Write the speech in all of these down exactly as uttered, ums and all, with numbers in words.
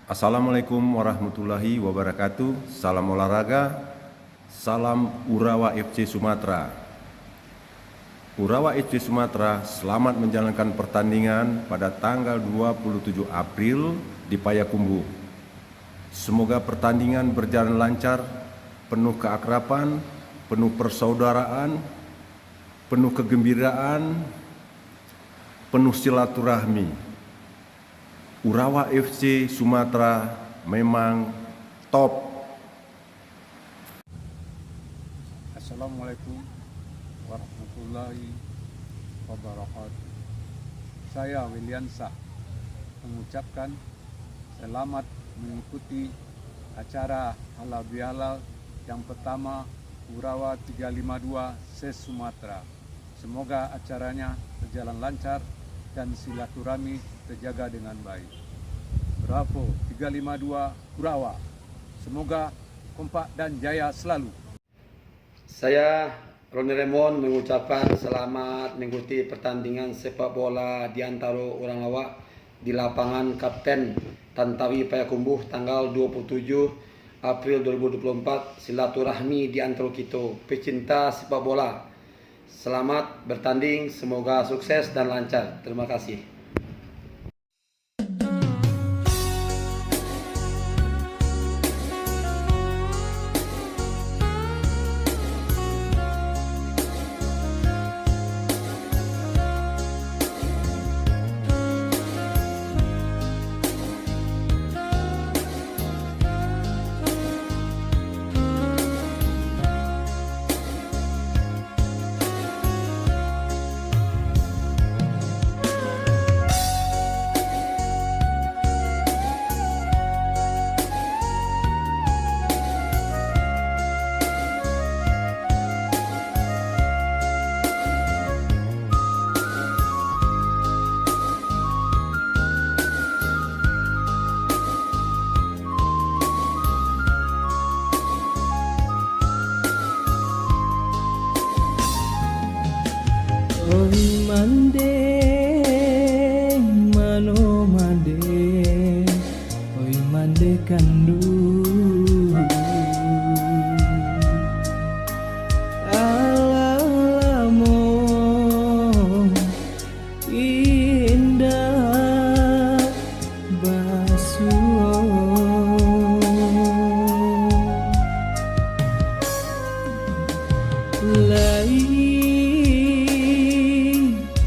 Assalamualaikum warahmatullahi wabarakatuh. Salam olahraga. Salam Urawa F C Sumatera. Urawa F C Sumatera selamat menjalankan pertandingan pada tanggal dua puluh tujuh April di Payakumbuh. Semoga pertandingan berjalan lancar, penuh keakraban, penuh persaudaraan, penuh kegembiraan, penuh silaturahmi. Urawa F C Sumatera memang top. Assalamualaikum warahmatullahi wabarakatuh. Saya, Williansah, mengucapkan selamat mengikuti acara halal bihalal yang pertama Urawa tiga lima dua se-Sumatera. Semoga acaranya berjalan lancar dan silaturahmi terjaga dengan baik. Bravo tiga lima dua Urawa. Semoga kompak dan jaya selalu. Saya, Roni Raymond, mengucapkan selamat mengikuti pertandingan sepak bola di antaro urang awak di lapangan Kapten Tantawi Payakumbuh tanggal dua puluh tujuh April dua ribu dua puluh empat, silaturahmi di antaro kito pecinta sepak bola. Selamat bertanding, semoga sukses dan lancar. Terima kasih. Oi mandeh, mano mandeh, oi mandeh kanduang. Alah lamo indak basuo. Lai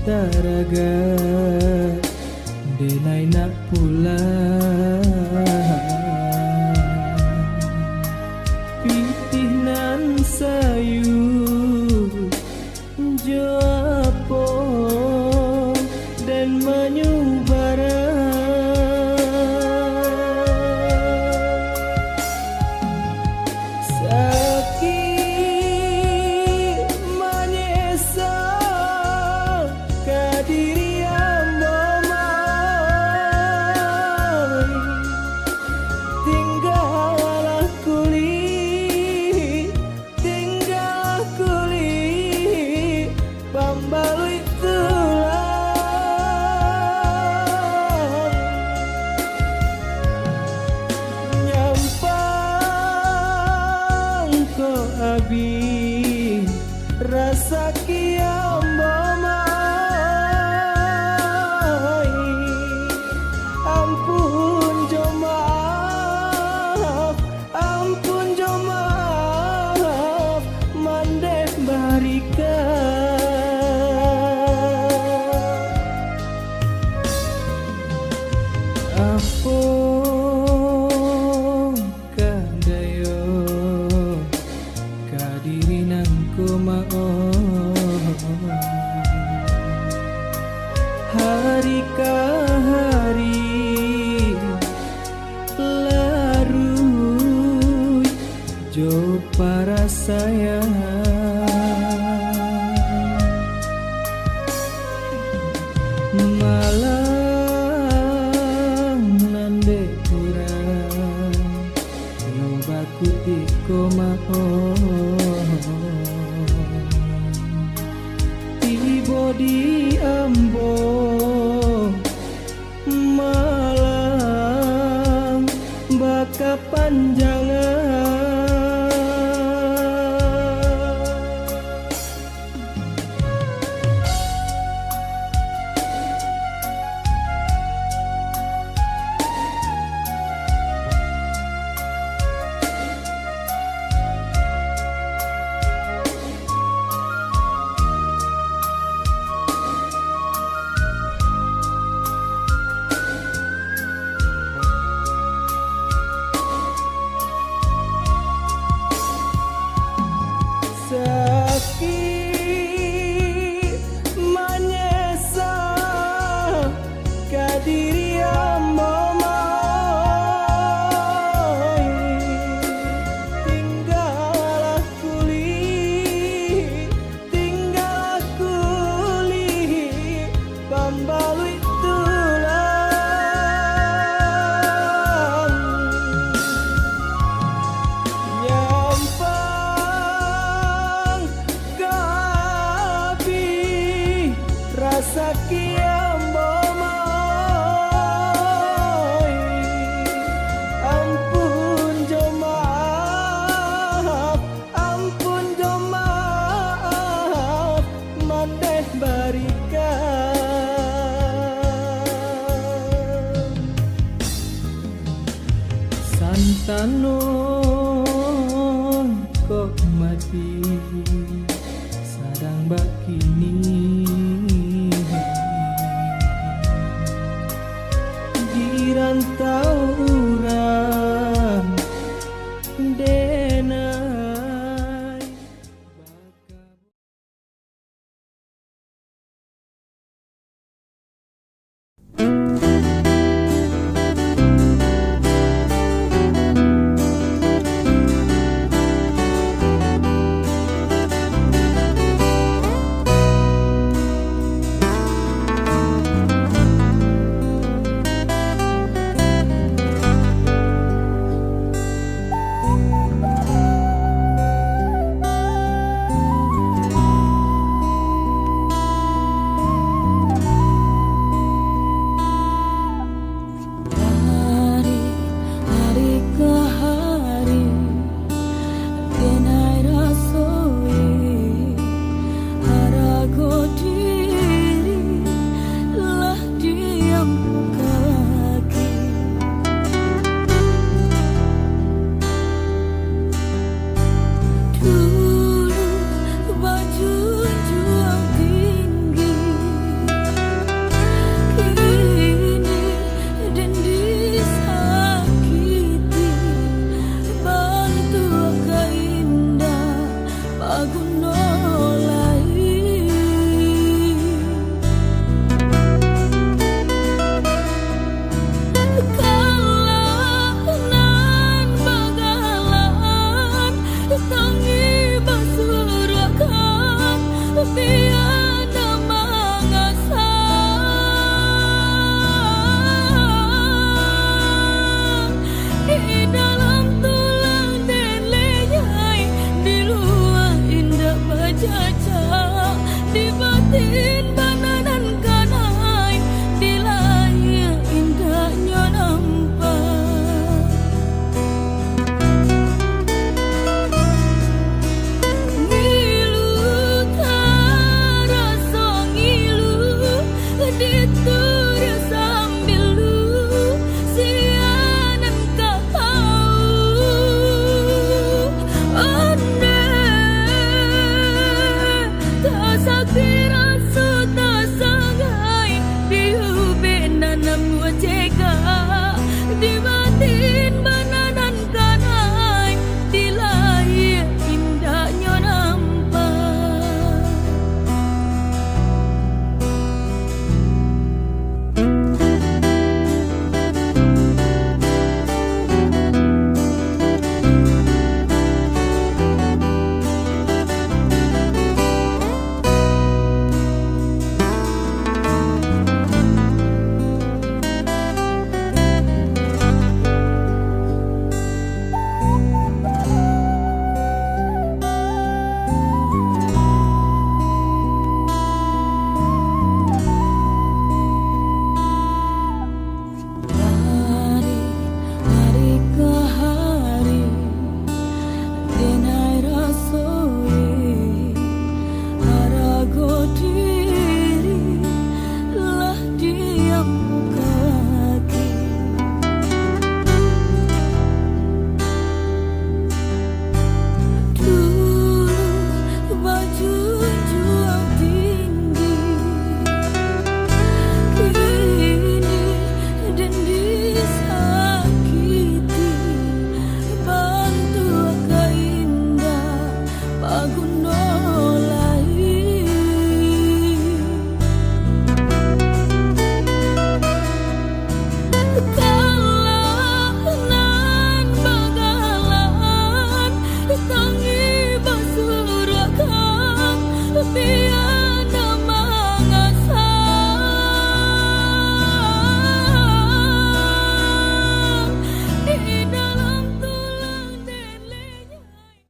taragak, denai nak pulang. Pitih nan sayu jo apo den manyubarang. Sakik manyesa ka diri ambo, Mai. Tinggalah kulik, tinggalah kulik pambaluik tulang. Nyampang ko abih rasaki ambo, Mai. Ampun jo maaf, ampun jo maaf, mandeh barika. Apo ka dayo ka diri nangko mah, oh. Hari ka hari laruik jo parasaian. Malang nan dek urang lo bakutik ko mah, oh. Tibo di ambo malang Panjangan. Sakik manyesal ka diri ambo, Mai. Tinggalah kulik, tinggalah kulik pambaluik tulang. Nyampang ka abih rasaki ambo, Mai. Ampun jo maaf, ampun jo maaf, mandeh barikan. Santano